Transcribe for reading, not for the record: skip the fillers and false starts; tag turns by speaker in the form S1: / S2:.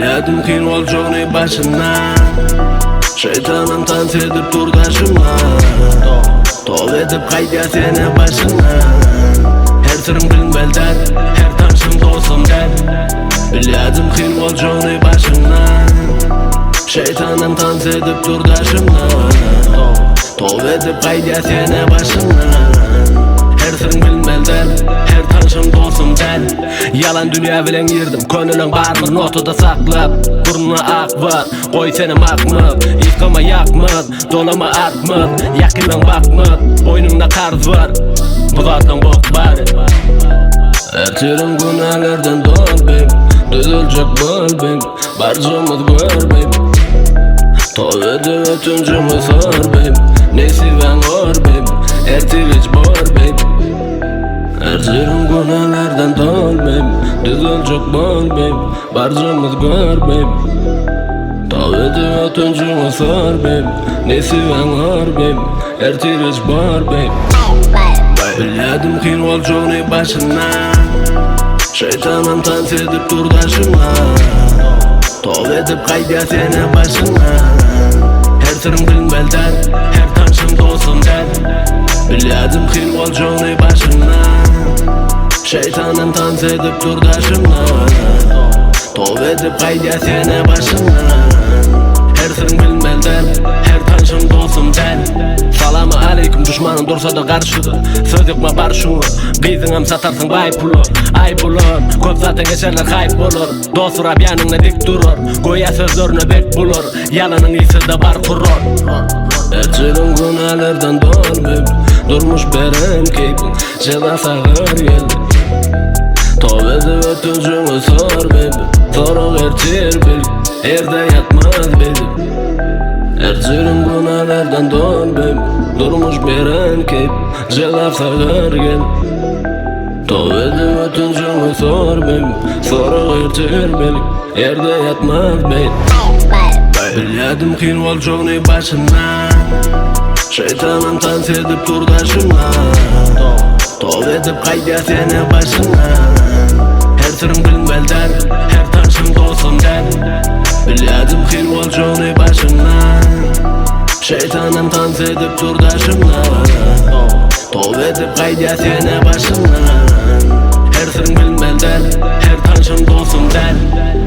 S1: Bilýärdim kyn boljagyny başyndan Şeýtanam tans edip dur daşymda Toba edip gaýdýar seni başyndan Her syryň bilmeli däl, her tanşyň dostum däl Bilýärdim kyn boljagyny başyndan Şeýtanam tans edip dur daşymda Toba edip gaýdýar seni başyndan Her syryň bilmeli däl, her tanşyň dostum däl Ýalan dünýä bilen girdim, köneläň baryn notada saklap Burnuna ak bar, goý senem akmaz Ýykama ýakmaz, dolama artmaz Ýakynlaň bakmaz, boýnuňda karz bar Bu zatlaň bok bary Ertiriň günälerden dol baby Düzeljek bol baby, barjamyz gör baby Toba edip ötünjimi sor baby Nesibäň gor baby, ertir hiç bor baby Ertiriň günälerden dol baby Düzeljek bol baby, barjamyz gör baby Toba edip ötünjimi sor baby Nesibäň gor baby, ertir hiç bor baby Bilýärdim kyn boljagyny başyndan Şeýtanam tans edip dur daşymda Toba edip gaýdýar seni başyndan Her syryň bilmeli däl, her tanşyň dostum däl Bilýärdim kyn boljagyny başyndan Şeýtanam tans edip dur daşymda Toba edip gaýdýar seni başyndan Her syryň bilmeli däl, her tanşyň dostum däl Salamy aleýkum duşmanyň dursa-da garşyda Söz ýokma bar şuňa, gyzyňam satarsyň baý pula Aý bular, köp zatdan geçerler haýp bolar Dost sorap ýanyňda dik durar, göýä sözlerine bek bular Ýalanyň ysy-da bar kuror Ertiriň günälerden dolmy, durmuş beren keýpiň Jezasy agyr geldi Toba edip ötünjiňi sor baby Sorag ertir bil, erde ýatmaz baby Ertiriň günälerden dol baby Durmuş beren keýp, jezasy agyr geldi Toba edip ötünjiňi sor baby Sorag ertir bil, erde ýatmaz baby Bilýärdim kyn boljagyny başyndan Şeýtanam tans edip dur daşymda Toba edip gaýdýar seni başyndan Her syryň bilmeli däl, her tanşyň dostum däl Bilýärdim kyn boljagyny başyndan Şeýtanam tans edip dur daşymda Toba edip gaýdýar seni başyndan Her syryň bilmeli däl, her tanşyň dostum däl.